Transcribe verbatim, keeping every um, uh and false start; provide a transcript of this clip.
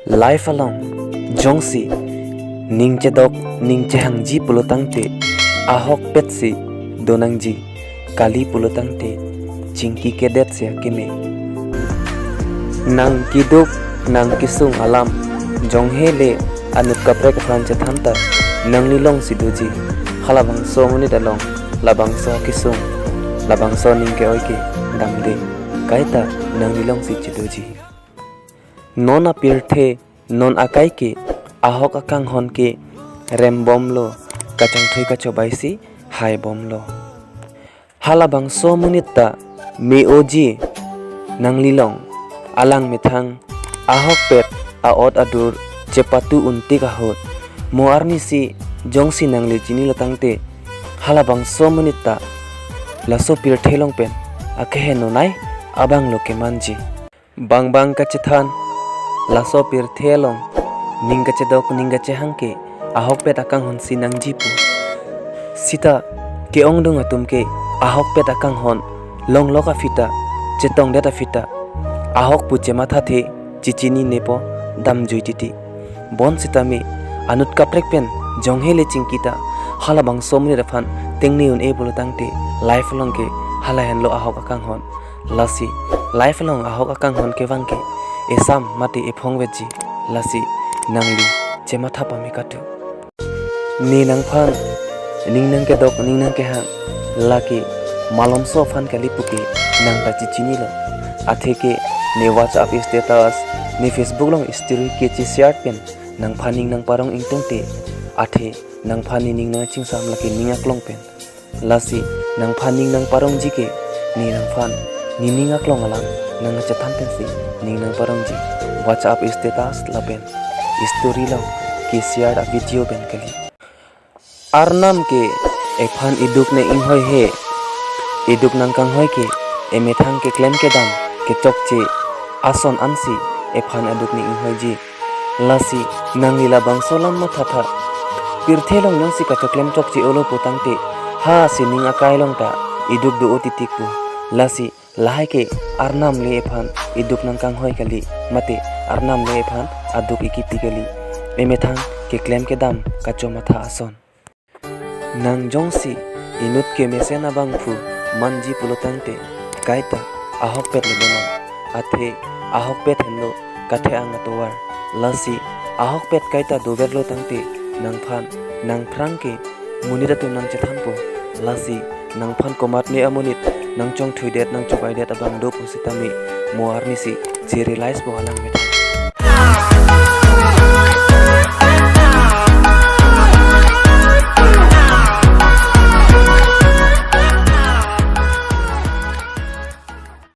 Life along jongsi ning chedok ning chehangji pulotangte ahokpet si donangji kali pulotangte chingki kedet si akeme. Nang kiduk nang kisung alam jonghe le anut kaprek aphan chethan ta nangli longsi doji. Halabangso amonit along labangso akisung, labangso aning ke-oi ke damde, kaita nangli longsi chedoji. Non apirthe non akai ke ahok akanghon ke rembomlo, kachongthui kachobaisi haibomlo. Halabangso amonit ta me-oji nangli long, alang methang ahokpet a-ot adur chepatu untik ahut. Mo arnisi jongsi nangli chinilo tangte halabangso amonit ta laso pirthe along pen akeheno nai abanglo kemanji. Bang bang kachethan, laso pirthe along ning kachedok ning kachehang ke ahokpet akanghon si nangji pu. Sita ke-ongdung atum ke ahokpet akanghon longlok aphi ta, chetongdet aphi ta ahok pu chemathathe, chechinine po, damjui titi. Bonsitame anut kaprek pen jonghe le chingki ta halabangso amonit aphan tengne un-e pulotangte life along ke hala henlo ahok akanghon. Lasi life along ahok akanghon kevang ke esam mate ephong vetji. Lasi nangli chematha pame katu. Ne nangphan ning nangkedok ning nangkehang lake malomso aphan kali puke nang ta chechinilo. Atheke ne WhatsApp status, ne Facebook along story kecheshare pen nangphan ning nangparong ingtungte, athe nangphan ne ning nangchingsam lake ning aklong pen. Lasi nangphan ning nangparongji ke ne nangphan ne ning aklong alam nangchethan pensi ning nangparongji. WhatsApp status lapen story along keshare a-video pen kali. Arnam ke ephan iduk ne inghoi he, iduk nangkanghoi ke emethang keklem kedam kechokche ason ansi ephan aduk ne inghoiji. Lasi nangli labangso alam mathatha. Pirthe along jongsi kachoklem chokche olo putangte, ha sining akai along ta iduk do-o titik pu. Lasi lahai ke arnam le ephan iduk nangkanghoi kali, mate arnam le ephan aduk ikipi kali. Emethang keklem kedam kachomatha ason. Nang jongsi inut kemesen abangphu manji pulotangte, kaita ahokpet le donang. Athe ahokpet henlo kathe-ang atovar. Lasi ahokpet kaita doverlo tangte nangphan nangphrang ke monit atum nangchethanpo. Lasi nangphan komatne amonit nangchongthuidet nangchobaidet abang do pusitame mo arnisi che-realize po alang methang.